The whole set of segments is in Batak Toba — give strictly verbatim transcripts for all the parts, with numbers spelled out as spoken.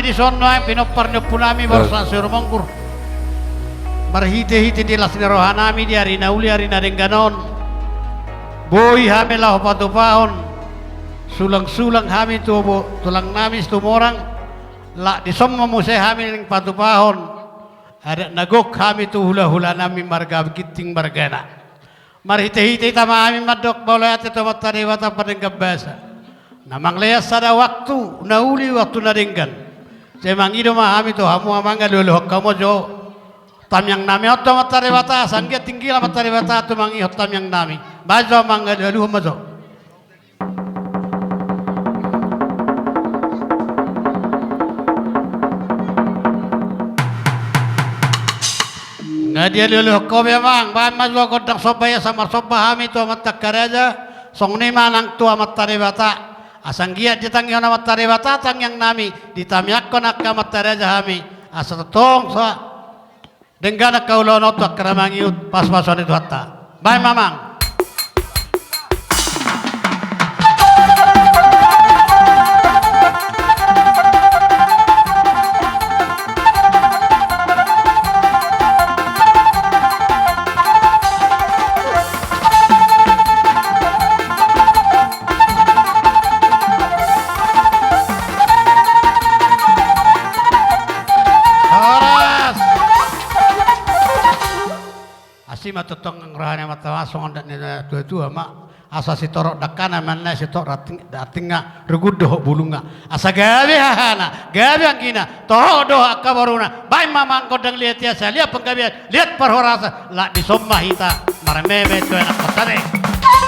Dison nuaeng pinompar ni ompunami Borsak Sirumonggur. Marhitehite di las ni rohanami di ari na uli ari na denggan on, boi hami laho patupahon sulangsulang hami tu bo-, tulangnami Situmorang. Lak dison ma muse hami naeng patupahon adat na gok hami tu hulahulanami marga Ginting margana. Marhitehite hita ma hami mandok mauliate tu Amanta Debata pardenggan basa na mangalean sada waktu na uli, waktu na denggan. Sai mangido ma hami tu hamu amang, alualuhon hamu ma jo tamiangnami on tu Amanta Debata, asa anggiat tinggil Amanta Debata tumangihon tamiangnami. Baen jo amang, alualuhon ma jo. Nga dialualuhon ho be amang, baen ma jo gondang somba i asa marsomba hami tu Amanta Angka Raja, songon i ma nang tu Amanta Debata. Asa anggiat ditangihon Amanta Debata tangiangnami, ditamiangkon angka Amanta Raja hami, asa tongtong sa denggan angka ulaon on tu angka na mangihut, pasupasu ni Tuhanta. Baen ma amang. Horas. Asi ma tongtong nang roha ni Amanta, songon adat ni natuatua ma, asa sitorop dangkana ma na sitorop ranting-, rantingna, rugun dohot bulungna. Asa gabe hahana, gabe anggina, toho dohot angka boruna. Baen ma amang gondang liat i asa liat panggabean, liat parhorasan, lak dison ma hita marmeme tu anak kota be.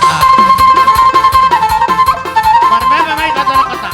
Ah. Marmeme ma hita tu anak kota.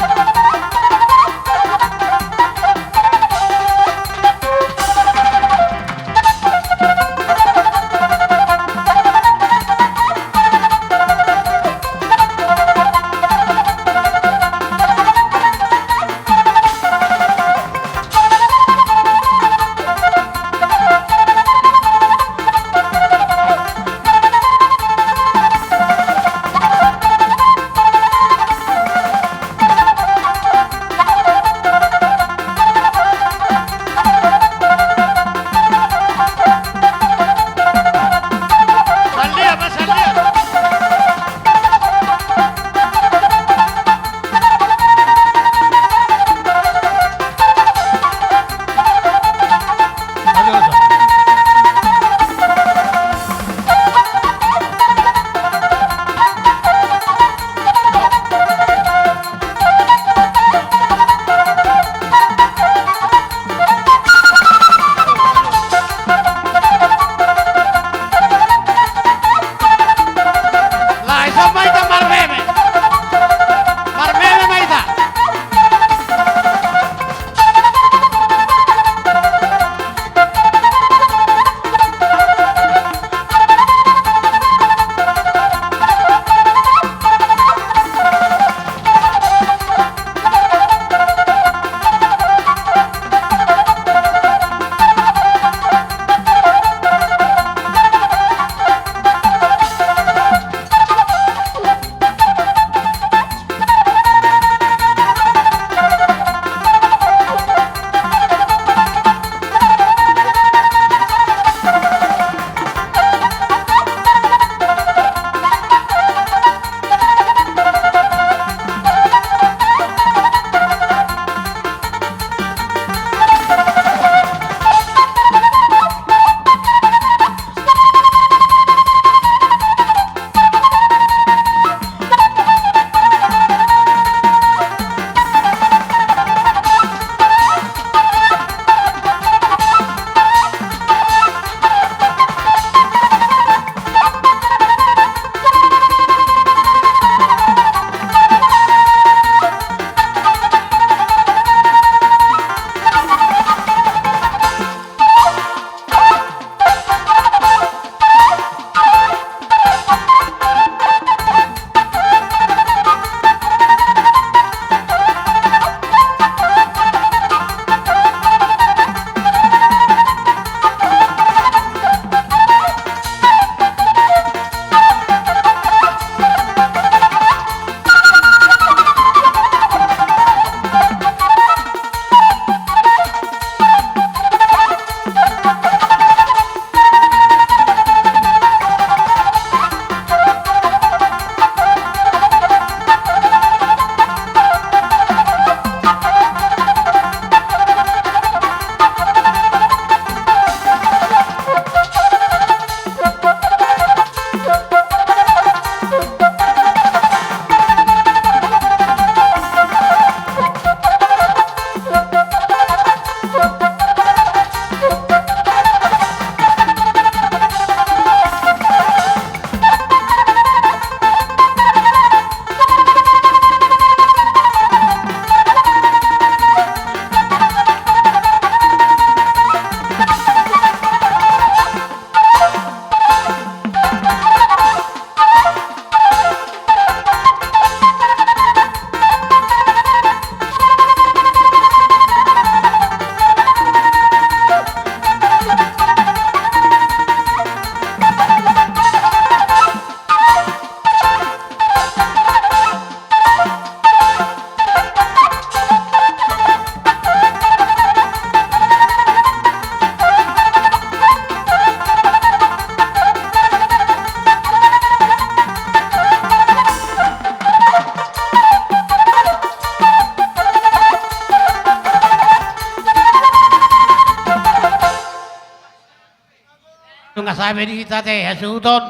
Nga sabe di hita te hasuhuton.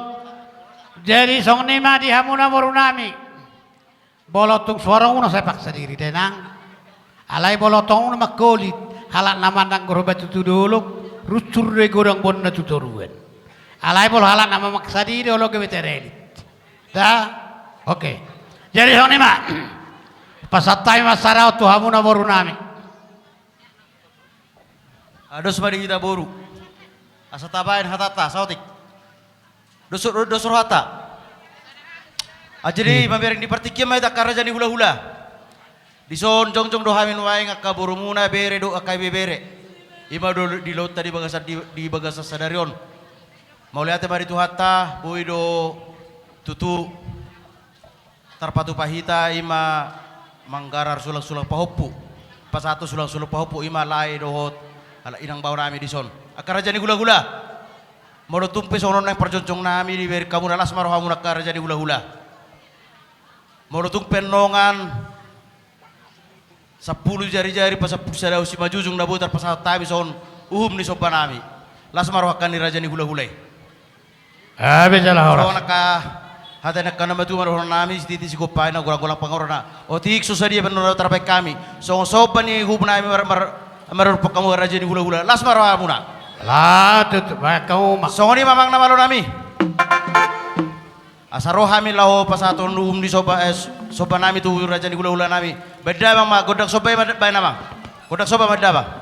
Jadi songon i ma di hamuna boru nami. Molo tung suaramuna sai paksa diri dainang. Alai molo tongon mangkolit, halak na mandang gorobatu tu dolok, runsur do i godang bonna tu toruan. Alai molo halak na mamaksa diri, olo gabe terelit. Da? Oke. Jadi songon i ma. Pasahat hami ma sada on tu hamuna boru nami. Ados ma di hita boru. Asa tabaen hatanta, saotik. Dos, dos rohanta. Jadi mamereng di partingkian ma hita angka raja ni hulahula. Dison jongjong do hami nuaeng angka borumuna bere dohot angka ibebere. I ma do di ulaonta di bagasan, di, di bagasan sadari on. Mauliate ma di Tuhanta, boi do tutu tarpatupa hita i ma manggarar sulangsulang pahompu. Pasahathon sulangsulang pahompu i ma lae dohot halak inang bao nami dison. Angka raja ni hulahula. Molo tung pe songon on naeng parjongjong nami di bere hamuna, las ma rohamuna angka raja ni hulahula. Molo tung pe nongan sampulu jarijari pasampulu sada on simanjujung na boi tarpasahat hami songon uhum ni somba nami. Las ma roha angka ni raja ni hulahula i. Abe jala horas. Songon angka hata ni angka na matua ma dohonon nami, sititi sigompa i na golanggolang pangarona. Otik so sadia pe na tarbaen hami. Songon somba ni uhum nami mar, mar, marumpak hamu raja ni hulahula. Las ma rohamuna. Lah, tutu, baen hamu ma. Songon i ma amang na malo nami. Asa ro hami laho pasahathon uhum ni somba, eh, somba nami tu raja ni hulahula nami. Baen damang ma, gondang somba i ma, baen damang. Gondang somba ma damang.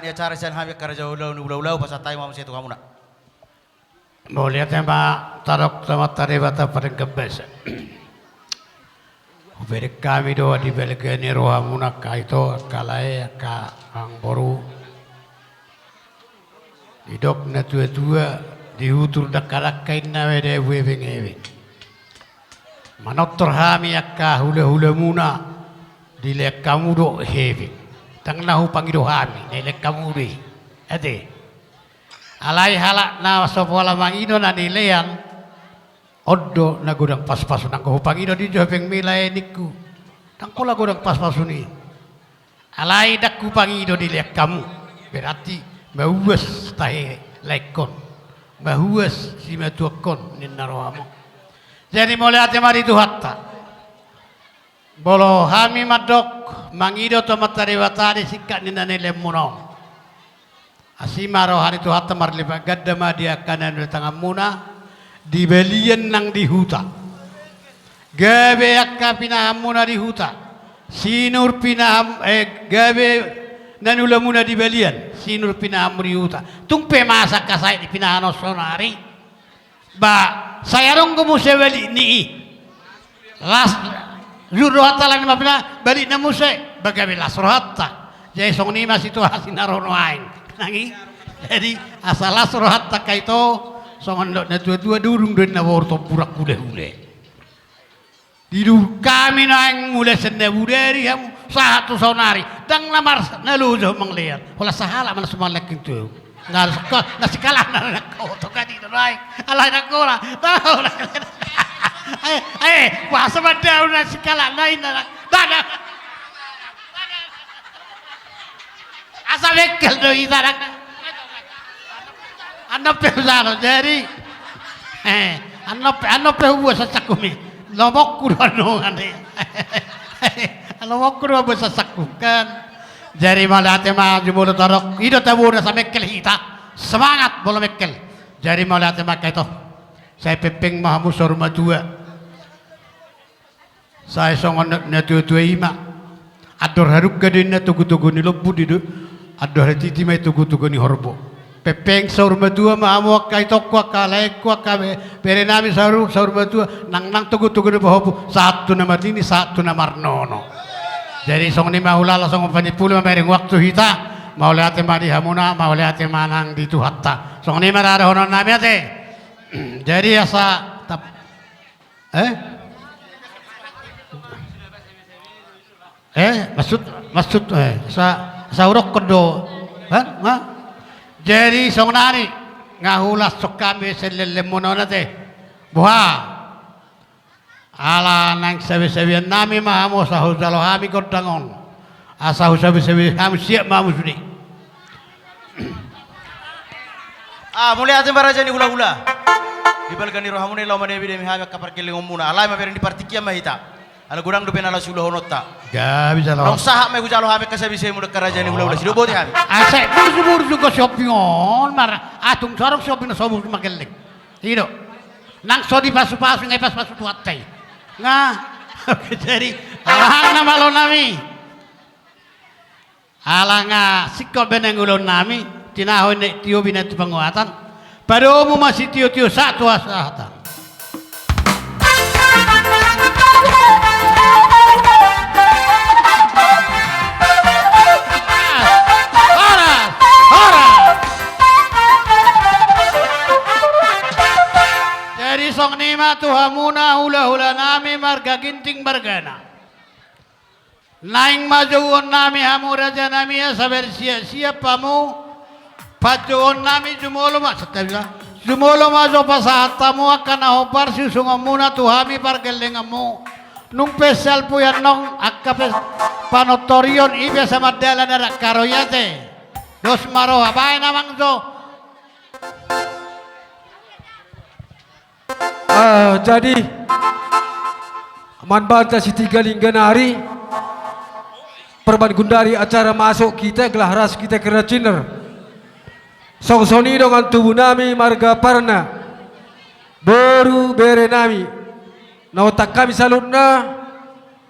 acara sian hami angka raja ni hulahula, hupasahat hami ma muse tu hamuna. Mauliate ma tadok tu Amanta Debata padanggambasa. Hubereng hami do di balga ni rohamuna angka ito, angka lae, angka amangboru. Didok natuatua, di hutur dangkadangka inna ma dabu ebengebe. Manortor hami angka hulahulamuna, dilean hamu do hebe. Ndang na hupangido hami, na dilean hamu do i. Ate. Alai halak na so pola mangido na nilean, on do na godang pasupasu, nanggo hupangido di jo hepeng mila e ningku. Ndang pola godang pasupasuna i. Alai ndang hupangido dilean hamu. Berarti mauas tahe laengkon. Mauas simatuangkon ninna roham on. Jadi mauliate ma di Tuhanta. Molo hami mandok mangido tu Amanta Debata di singkat ni na nileanmuna on. Asi ma roha ni Tuhanta marlipat ganda ma di angka na niula tanganmuna, di balian nang di huta. Gabe angka pinahanmuna di huta. Sinur pinaham, eh, gabe na niulamuna di balian. Sinur pinahanmu di huta. Tung pe masa angka sait di pinahan on saonari. Ba, sai adong do muse balik ni i. Las, jur rohanta alani ma pinahan, balik na muse, ba gabe las rohanta. Jadi songon i ma situasi na ro nuaeng. Nang i, jadi asa las rohanta angka ito, songon dok natuatua durung do inna boru tompuran hulahula. Didok hami nuaeng mulai sian na bodari hamu sahat tu saonari. Ndang na mars na loja hamu mangalehon. Holan sahalak ma na so mangalehon tu ahu. Na sikalah na nangkoto kan i do nuaeng. Alai nangkola. Ae, ae, boasa mandao na sikalah na i na. Asa bengkel do hita nang. Annon pe hujalo jadi. Eh, annon pe, annon pe hubuat sangsangkum i. Lomokku do annon i. Lomokku do hubuat sangsangkum kan. Jadi mauliate ma jumolo torok. I do tabo na asa bengkel hita. Semangat molo bengkel. Jadi mauliate ma angka ito. Sai pengpeng ma hamu saur matua. Sai songon natuatua i ma. Andor hadungka do inna togutogu ni lombu di do. Andor hatiti ma i togutogu ni horbo. Pengpeng saur matua ma hamu angka itongku, angka laengku, angka be-, berenami saur, saur matua. Nangnang togutogu ni pahompu. Sahat tu na marnini, sahat tu na marnono. Jadi songon i ma hulala songon panipuli ma mereng waktu hita. Mauliate ma di hamuna, mauliate ma nang di Tuhanta. Songon i ma dohononnami ate. Jadi asa tap- Eh? Eh, maksud, maksud, eh, sa, sa hurokkon do. Hah? Hah? Jadi songonari, nga hulas sokami selelem monona te. Boha. Ala nang sabisabian nami ma hamu asa hujalo hami gondang on. Asa husabisabi hamu siap ma hamu sude. Ah, mauliate ma raja ni hulahula. Di balga ni rohamuna i laho mademidemi hami angka pargellengonmuna. Alai mamereng di partingkian ma hita. Ala godang dope na laho siulahononta. Gabe jalo. Naung sahat ma i hujalo hami angka sabisabian muna angka raja ni hulahula. Sidok botima hami. Asa burju-burju do siompingon mara. Atung sorong siompingon so burju magelleng. I do. Nang so dipasupasu nga ipasupasu Tuhanta i. Nga. Jadi alahang na malo nami. Ala nga singkop be nang ulaon nami, tinaho i na tio binahen tu panguatan, padomu ma sitiotio sahat tu hasahatan. Horas, horas. Jadi songon i ma tu hamuna hulahula nami marga Ginting margana. Naeng ma jouon nami hamu raja nami asa bersiap-siap hamu. Panjouon nami jumolo ma, santabi ma. Jumolo ma jo pasahat hamu angka na hombar siusungonmuna tu hami pargellengonmu. Nung pe salpu i annon angka pe panortorion i pe asa mandala na rangkaro i ate. Dos ma roha baen amang jo. Ah, jadi, amang banta Sitingalingga Nari, parban gundari acara masuk hita, gelah ras hita kerajinan. Songon i dongan tubu nami marga Parna, boru bere nami, na otak hami saluhutna,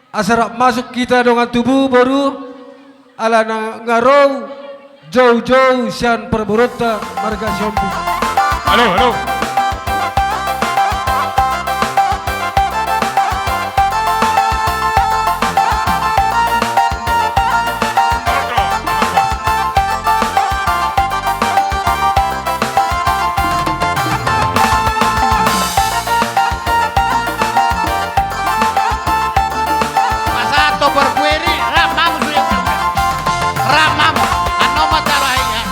asa rap masuk hita dongan tubu boru, ala na nga ro Joujou sian parboruonta marga Sihombing. Halo, halo. Pasahat tu parbueri, rap ma hamu sude. Rap ma hamu. Annon ma tarakhir, ya.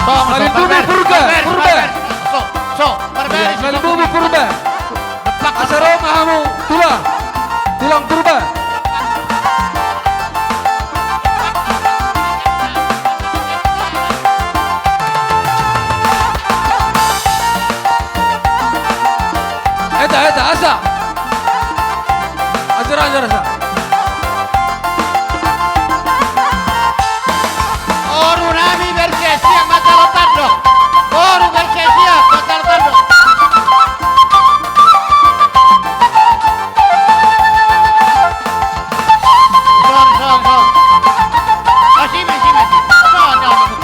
So, so, Malibubu parbari, Purba, parbari, Purba. Parbari. So, so, parbari. Malibubu Purba. Depak. Asa ro ma hamu, tulang. Tulang Purba. Eta, eta, asa. Ajar, ajar, asa. Boru nami, bersiap-siap ma jalo tandok. Boru, bersiap-siap ma jalo tandok. Son, son, son. Oh, sima, sima, sima. Son, son, son.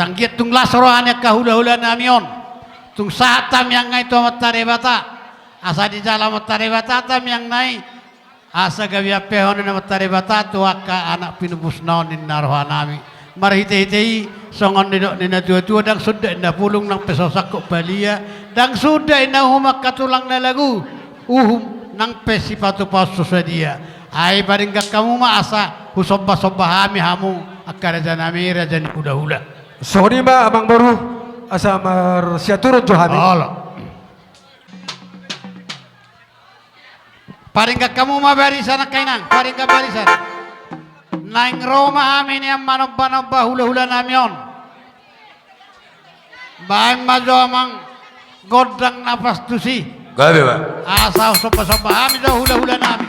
Anggiat tung las roha ni angka hulahula nami on, tung sahat tangiang nai tu Amanta Debata, asa dijalo Amanta Debata tangiang nai, asa gabe ampehon ni Amanta Debata tu angka anak pinupusna on, ninna roha nami. Marhitehite i, songon nidok ni natuatua, ndang suda inna pulung nang pe so sangkot palia, ndang suda inna uhum angka tulang na lagu, uhum nang pe sipatupaon so sadia. Ai paringgan hamu ma asa husombasomba hami hamu angka raja nami, raja ni hulahula. Songon i ma amangboru, asa marsiaturan jo hami. Olo. Paringgan hamu ma barisan angka inang, paringgan barisan. Naeng ro ma hami nian manombanomba hulahula nami on. Baen ma jo amang gondang na pas tusi. Gabe ma. Asa husombasomba hami jo hulahula nami.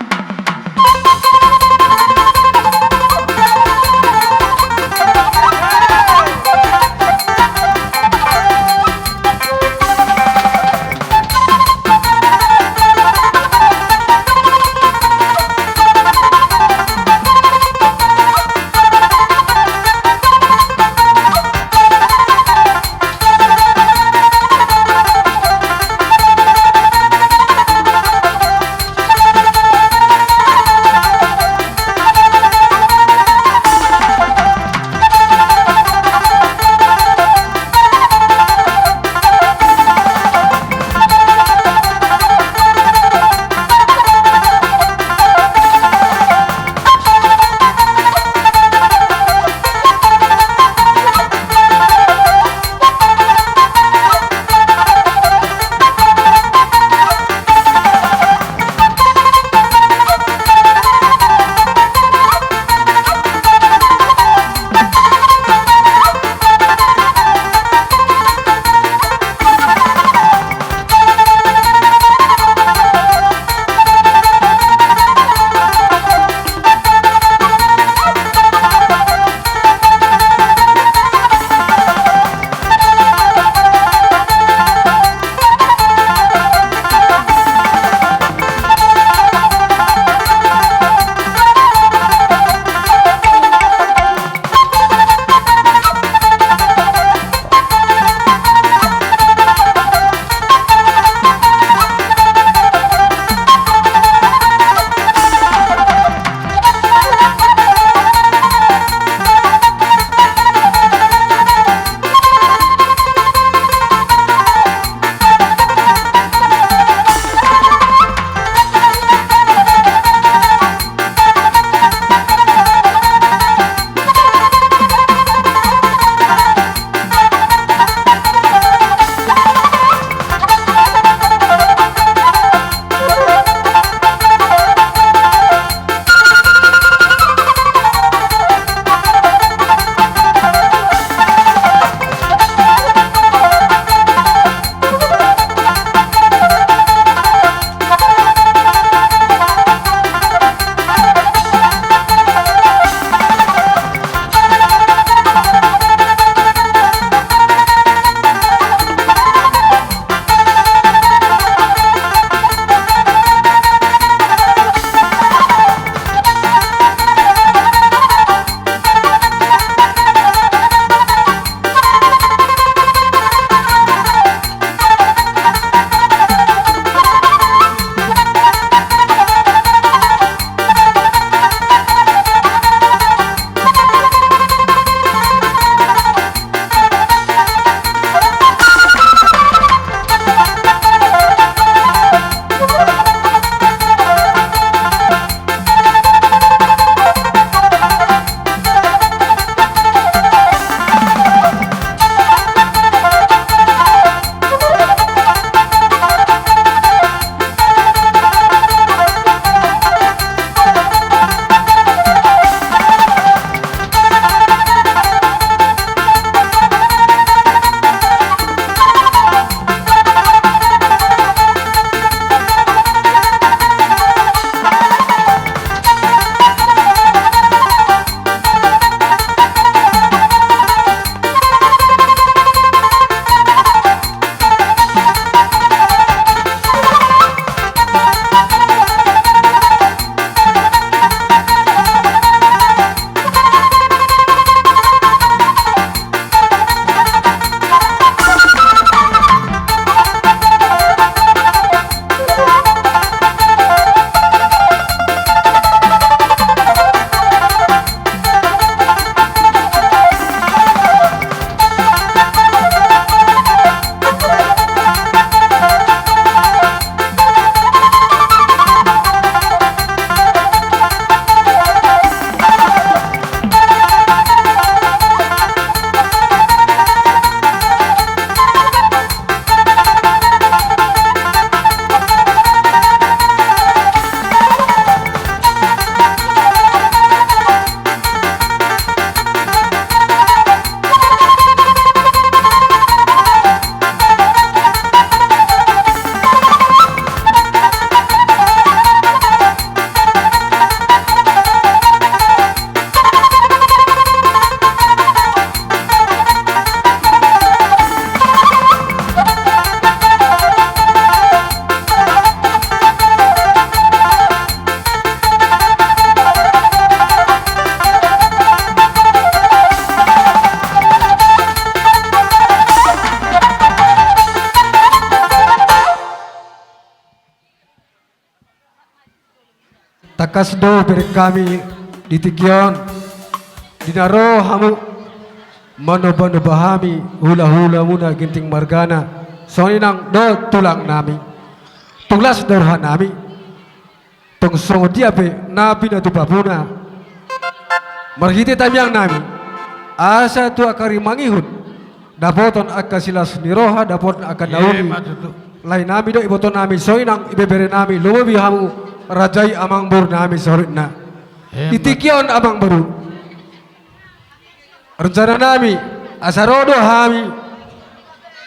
Tangkas do bereng hami di tingki on, di na ro hamu manomba-nomba hami hula-hulamuna Ginting margana, songon i nang dohot tulang nami. Tung las do roha nami, tung songon dia pe na pinatupa muna marhite tangiang nami, asa tu angka ari mangihut dapoton angka silas ni roha, dapoton angka na uli. Emma tutu. Lae nami dohot iboto nami, songon i nang ibebere nami, lobi hamu raja i amangboru nami saluhutna. Emma. Di tingki on amangboru, rencana nami asa ro do hami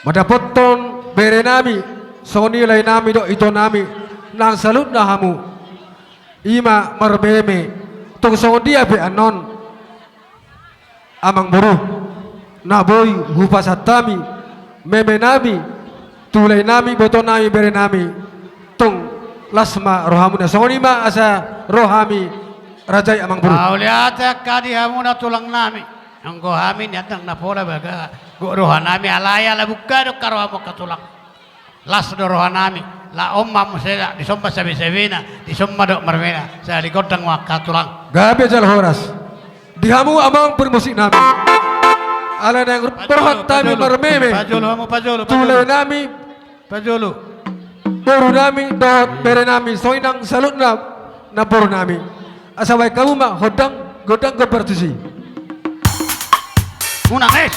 mandapothon bere nami, songon i lae nami dohot ito nami, nang saluhutna hamu, i ma marmeme. Tung songon dia pe annon, amangboru, na boi hupasahat hami meme nami tu lae nami, iboto nami, bere nami, tung las ma rohamuna. Songon i ma asa ro hami raja i amangboru. Mauliate angka di hamuna tulang nami. Anggo hami nian ndang na pola baga gok roha nami, alai ala bungka do angka rohamu angka tulang. Las do roha nami, laho on ma muse, dison ma sabe-sabena, dison ma dohot marmemena, sahali gondang ma angka tulang. Gabe jala horas. Di hamu amang parmusik nami, ala naeng borhat hami marmeme tu lae nami, boru nami dohot bere nami, songon i nang saluhutna namboru nami. Asa baen hamu ma gondang, gondang gombar tusi. Unang es.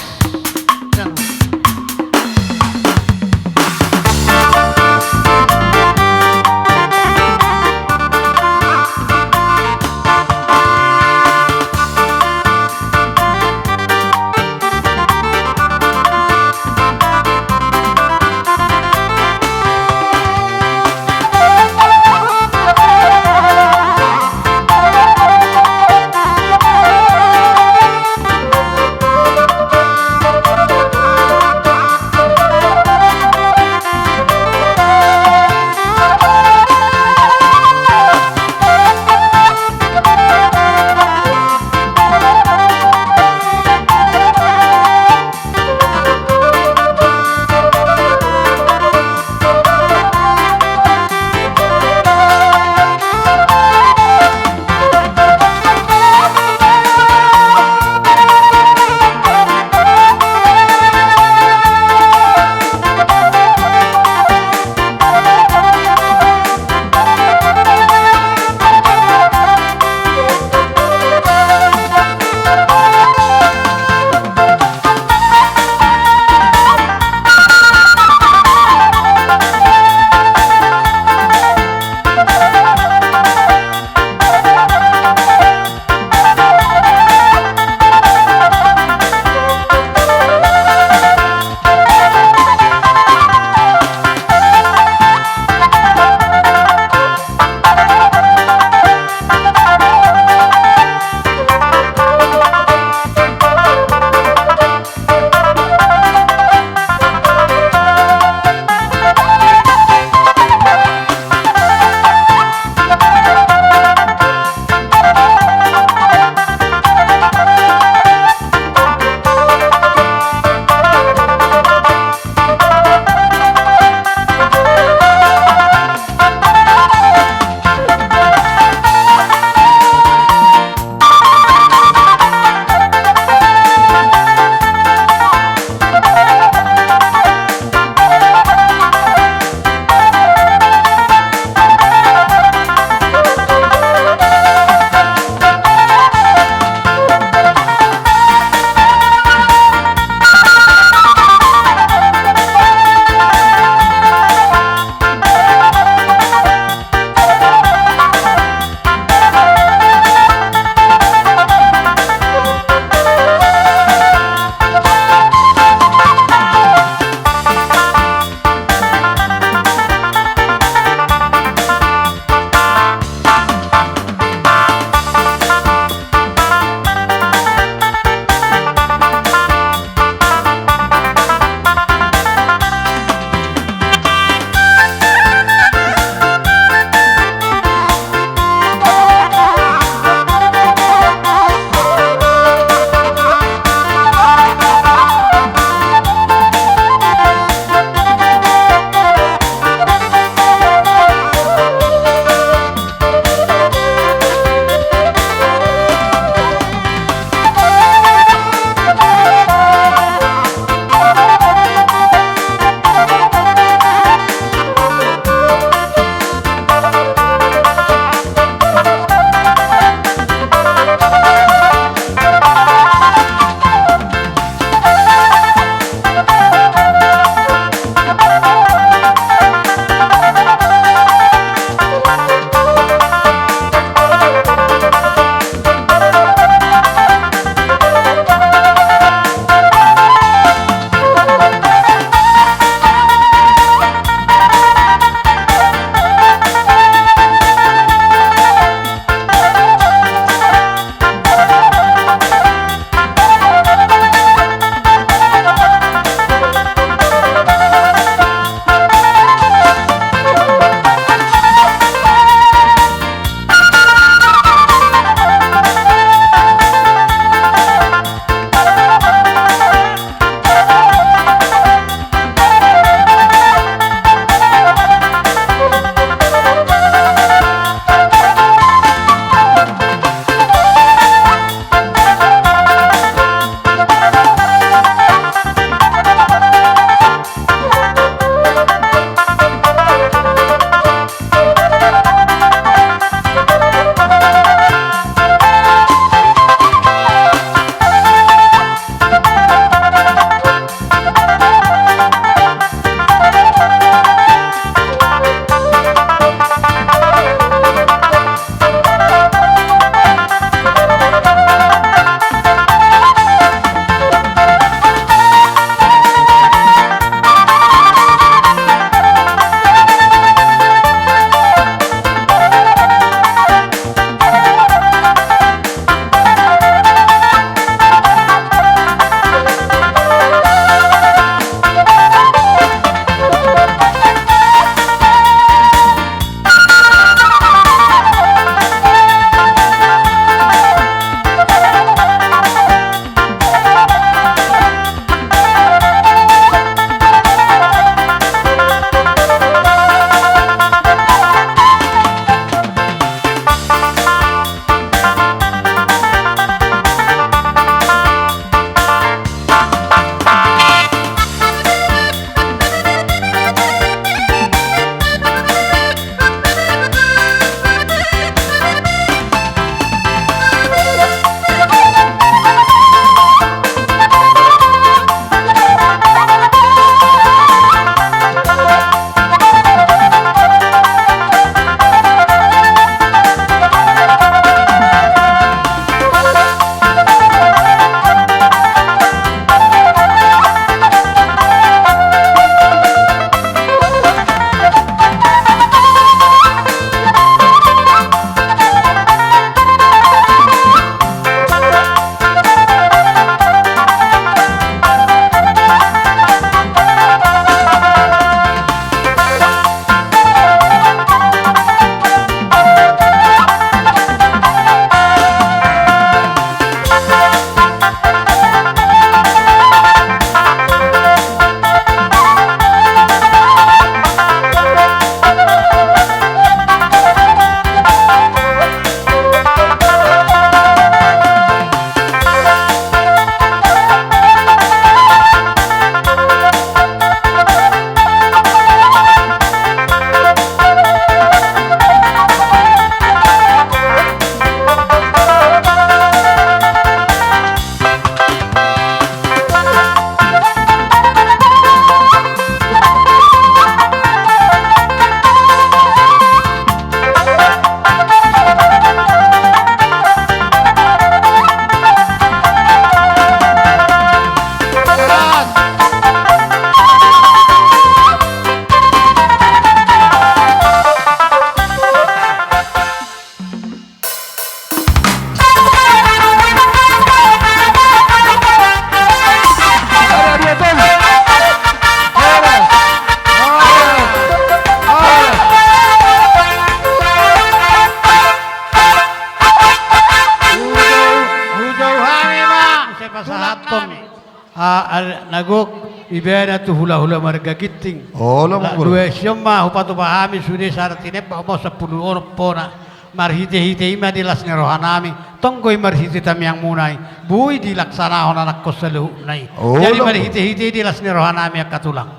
Ar-, na gok ibana tu hulahula marga Ginting. Olo, Amang Boru. Dua i on ma hupatupa hami sude sada tinempa ma sampulu onom pona. Marhitehite i ma di las ni rohanami, tonggo i marhite tangiangmuna i, boi dilaksanahon anakkon saluhutna i. Olo. Jadi marhitehite i di las ni rohanami angka tulang.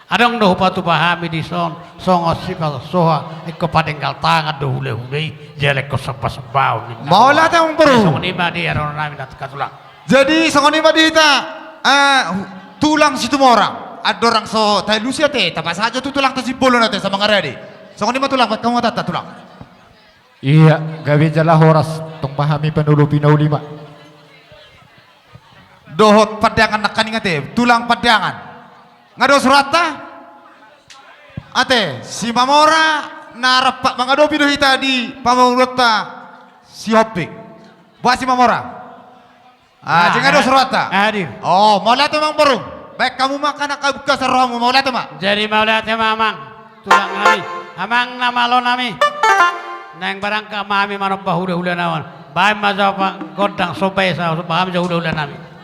Adong do hupatupa hami dison, songon sipasosoha, ingkon padenggal tangan do hulahula i, jala ingkon sombasombaon ninna. Mauliate, Amang Boru. Songon i ma di aranami na tulang. Jadi songon i ma di hita, eh, tulang Situmorang. Andorang so taelusi ate, tapasahat jo tu tulangta Simbolon ate, samangarade. Songon i ma tulang, baen hamu hatanta tulang. Ia, gabe jala horas, tong ma hami panolopi na uli ma. Dohot Pandangan nangkaning ate, tulang Pandangan. Nga do suratta? Ate, Simamora na rap mangadopi do hita di pamoruonta Sihombing. Boha Simamora? Ah, jadi nga do suratta? Hadir. Oh, mauliate Amang Boru. Baen hamu ma angka na habuka sarohamu, mauliate ma. Jadi mauliate ma Amang. Tulang nami, amang na malo nami. Naeng barangkat ma hami manomba hulahula na on. Baen ma jo gondang somba i, somba hami jo hulahula nami.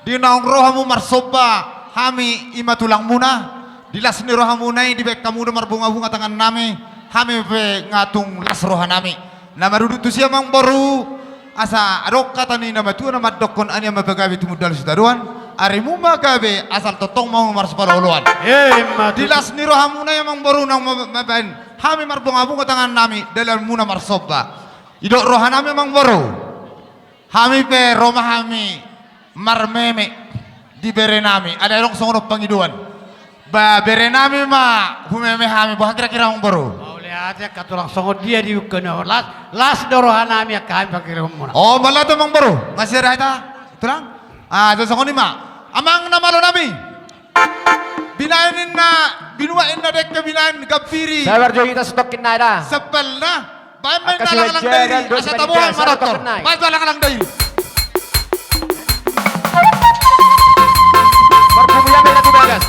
Di naung ro hamu marsomba hami i ma tulangmuna, di las ni rohamuna i dibaen hamu do marbungabunga tangannami, hami pe nga tung las rohanami. Na marudut tusi amang boru, asa adong hata ni na matua na mandokkon, ari ma pagabe tumundalhon sitadoan, arimu ma gabe asal tongtong ma marsipalooloan. Ima tutu. Di las ni rohamuna i amang boru naung ma-, mabaen hami marbungabunga tangannami dalanmuna marsomba. Didok rohanami amang boru. Hami pe ro ma hami marmeme di berenami, alai adong songon on pangidoan. Ba berenami ma humeme hami, boha kira-kira amang boru? Mauliate angka tulang, songon dia di ungka na las, las do rohanami angka hami pangkirimuna. O, mauliate amang boru, nga sirahita tulang. Ah, jadi songon i ma. Amang na malo nami. Binaen inna, binuat inna dengke binaen gambiri. Sabar jo hita sitongkin na eda. Sampalna, baen ma inna langlang dairi, asa taboan ma dohot. Baen jo langlang dairi. Marpungu ia ma inna tu bagas.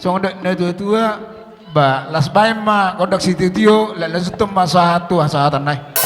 Songon dok na tua-tua, ba las baen ma gondang sitio-tio, la las untong ma sahat tu hasahatan nai.